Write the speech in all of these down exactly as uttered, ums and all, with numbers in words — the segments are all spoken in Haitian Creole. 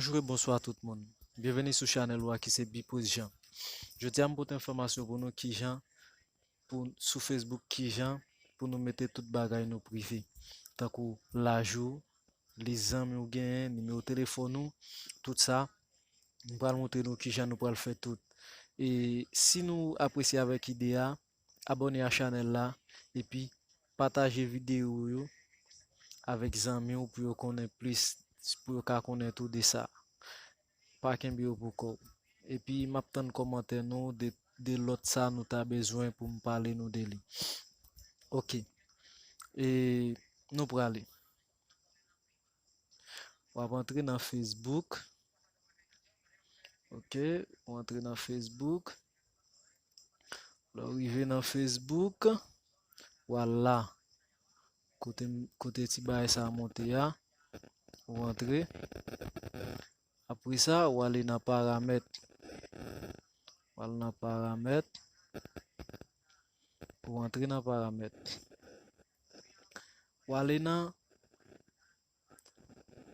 Bonjou e bonswa tout moun. Byenveni sou chanèl ou a ki se Bipos Jean. Jodi a m pote enfòmasyon pou nou kijan, pou, sou Facebook, kijan pou nou mete tout bagay nou prive. Tankou laj ou, lis zanmi w genyen, nimewo telefòn ou, tout sa. M pral montre nou kijan nou pral fè tout. E si nou apresye avèk ide a, abòne a chanèl la, epi pataje videyo yo avèk zanmi w pou yo konnen plis, pou yo ka konnen tou de sa. Pa kenbe yo pou kò w. Epi m ap tann kòmantè nou de, de lòt sa nou ta bezwen pou m pale nou de li. Ok. E nou prale. W ap antre nan Facebook. Ok, w antre nan Facebook. Lè w rive nan Facebook, w al la. Kote, kote ti bagay sa a monte a, ou antre. Apre sa, ou ale nan paramèt. Ou al nan paramèt. Ou antre nan paramèt. Ou ale nan,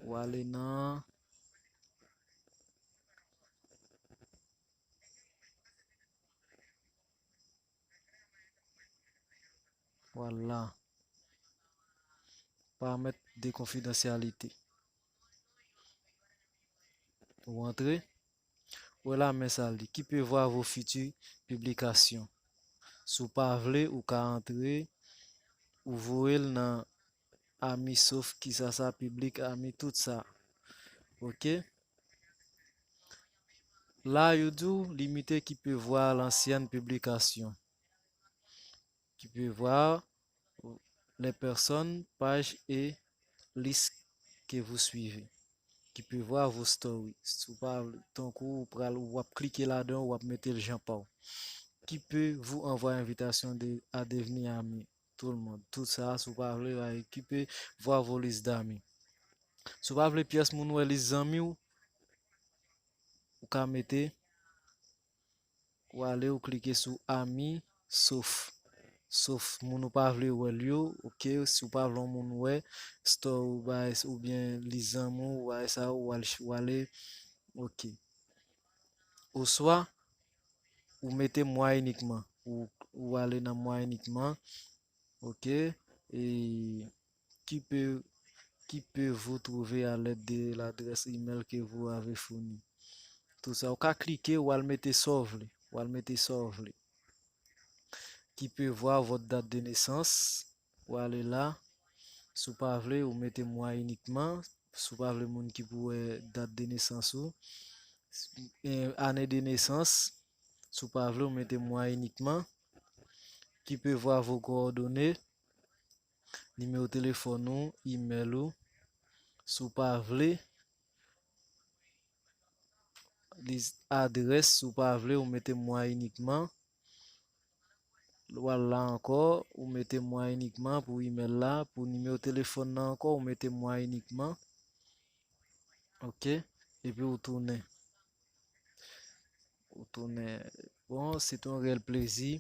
ou ale nan Vwala. Paramèt de konfidansyalite. Ou antre. Ou wè la men sa li. Qui peut voir vos futures publications. Si w pa vle, ou ka antre, ou voye l nan ami, sof kisa sa, piblik, ami, tout sa. Ok? La, yo di w limite qui peut voir l'ancienne publication. Qui peut voir les personnes, pages et listes que vous suivez. Qui peut voir vos stories. Si w pa vle, tankou ou pral, w ap klike ladan, w ap mete l jan pa w. Qui peut vous envoyer invitation de, à devenir ami. Tout le monde. Tout sa, si w pa vle, qui peut voir vos listes d'amis. Si w pa vle pyès moun wè lis zanmi w, ou ka mete, ou ale, ou klike sou ami, sof. Sof moun ou pa vle wè l yo, ok, si w pa vle yon moun wè, story ou bay, oubyen lis zanmi w, ou bay sa, ou al, ou ale, ok. Oswa, ou mete moi uniquement, ou, ou ale nan moi uniquement, ok, e qui peut, qui peut vous trouver à l'aide de l'adresse email que vous avez fournie. Tout sa, ou ka klike, ou al mete sa w vle, ou al mete sa w vle. Qui peut voir votre date de naissance, ou ale la, si w pa vle, ou mete moi uniquement, si w pa vle moun ki pou wè dat de nesans ou, e, ane de nesans, si w pa vle, ou mete moi uniquement. Qui peut voir vos coordonnées, nimewo telefòn ou, email ou. Si w pa vle, lis adrès, si w pa vle, ou mete moi uniquement. W al la ankò, ou mete moi uniquement pou email la, pou nimewo telefòn nan ankò, ou mete moi uniquement. Ok, epi ou tounen. Ou tounen. Bon, se te yon reyèl plezi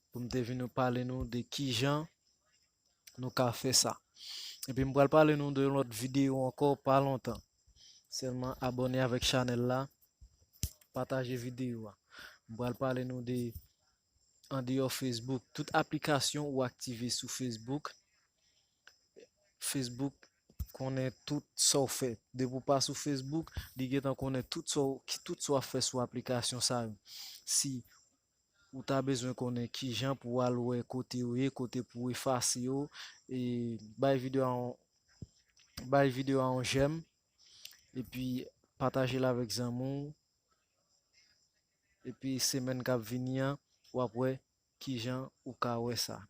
pou m te vin pale nou de kijan nou ka fè sa. Epi m pral pale nou de yon lòt videyo ankò pa lontan. Sèlman abòne avèk chanèl la, pataje videyo a. M pral pale nou de andeyò Facebook, tout aplikasyon ou aktive sou Facebook. Facebook konnen tout sa w fè. Depi w pa sou Facebook, li gentan konnen tout sa w, ki, tout sa w ap fè sou aplikasyon sa yo. Si ou ta bezwen konnen kijan pou w al wè kote yo ye, kote pou w efase yo, e bay videyo a yon, bay videyo a yon jèm, epi pataje l avèk zanmi w, epi semèn k ap vini an, w ap wè kijan ou ka wè sa.